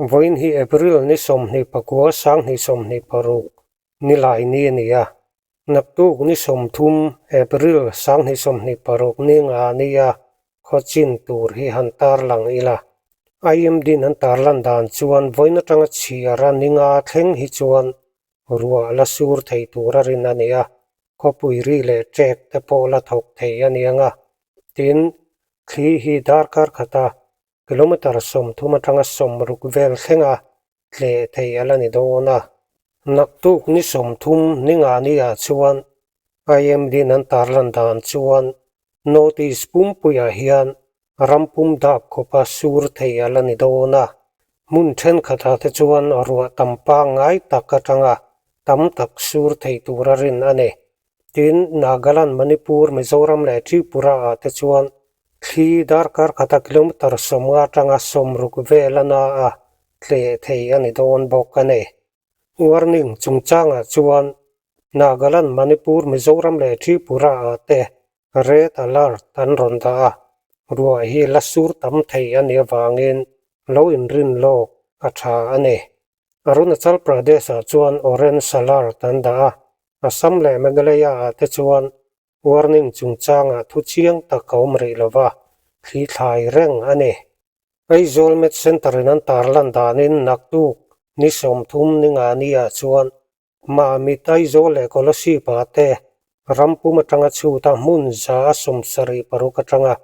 Vawiin hi April ni 29 2026 nilai ni a ni a. Naktuk ni 30 April 2026 ni nga nia khawchin tur hi han tarlang ila. IMD-in an tarlan dan chuan vawiin atanga chhiara ni nga thleng hi chuan ruah la sur thei tur a rin a ni a, khawpui ri leh ṭek te pawh la thawk thei a ni ang a. Tin, thli hi darkar khata kilometre 30 atanga 60 vel thlenga tleh thei a la ni dawn a. Naktuk ni 30 ni nga niah chuan IMD-in an tarlan dan chuan North East pumpuiah hian ram pum dap khawpa sur thei a la ni dawn a. Hmun thenkhatah te chuan ruah tam pangngai tak atanga tam tak sur thei tura rin a ni. Tin, Nagaland, Manipur, Mizoram leh Tripura-ah te chuan thli darkar khata kilometre 50 atanga 60 vel a na a, tleh thei a ni dawn bawk a ni. Warning chungchangah chuan Nagaland, Manipur, Mizoram leh Tripura-ah te Red Alert an rawn dah a, ruah hi la sur tam thei a nih avangin lo inrin lawk a tha a ni. Arunachal Pradesh-ah chuan Orange Alert an dah a, Assam leh Meghalaya-ah te chuan warning chungchangah thu chiang tak a awm rih lova, thli thlai reng a ni. Aizawl Med Centre-in an tarlan danin naktuk ni 30 ni nga niah chuan Mamit Aizawl leh Kolasib-ah te ram pum atanga chhuta hmun 76 atanga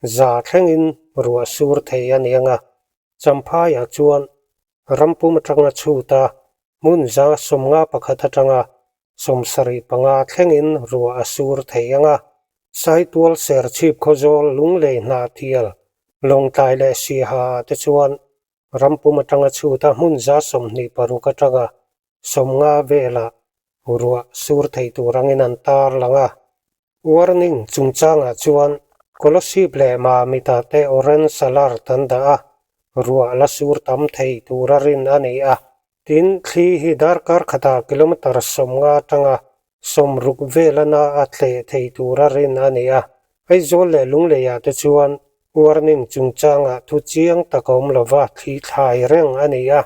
100 thlengin ruah sur thei a ni ang a. Champhaiah chuan ram pum atanga chhuta hmun 51 atanga 75 thlengin ruah a sur thei ang a. Saitual Serchhip Khawzawl Lunglei Hnahthial Lawngtlai leh Siaha-ah te chuan Ram pum atanga chhuta hmun 26 atanga 50 velah ruah sur thei tur angin an tar lang a. Warning chungchangah chuan Kolasib leh Mamita te orange alert an dah a, ruah la sur tam thei tura rin a ni a. Tin, thli hi darkar khatah kilometre 50 atanga 60 vela na a tleh thei tura rin a ni a. Aizawl leh Lungleiah te chuan warning chungchangah thu chiang tak a awm lova thli thlai reng a ni a.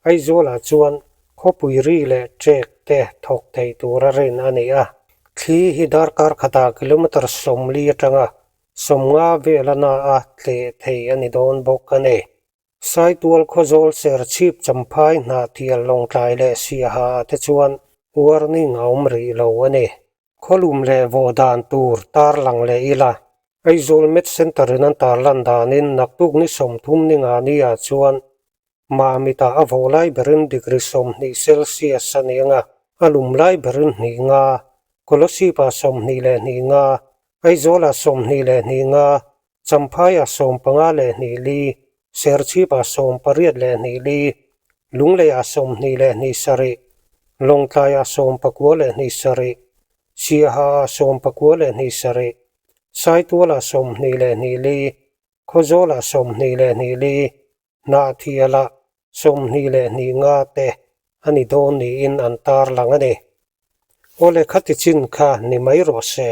Aizawlah chuan khawpui ri leh ṭek te thawk thei tura rin a ni a. Thli hi darkar khatah kilometre 40 atanga 50 vela na a tleh thei a ni dawn bawk a ni. Saitual Khawzawl Serchhip Champhai Hnahthial Lawngtlai leh Siaha ah te chuan warning a awm rih lo a ni. Khawlum leh vawh dan tur tarlang leh ila. Aizawl Med Centre in an tarlan danin naktuk ni 30 ni nga ni ah chuan Mamit-ah a vawh lai berin degree 20 Celsius a ni ang a, a lum lai berin hnih nga, Kolasib-ah 22 nga, Aizawl-ah 22 nga, Champhaiah 54 li, Serchhipah 82 li, Lungleiah 27, Lawngtlaiah 97, Siahaah 97, Saitualah 22 li, Khawzawlah 22 li, Hnahthialah 22 nga te a ni dawn niin an tarlang a ni. Awle khati chin kha ni mai rawh se.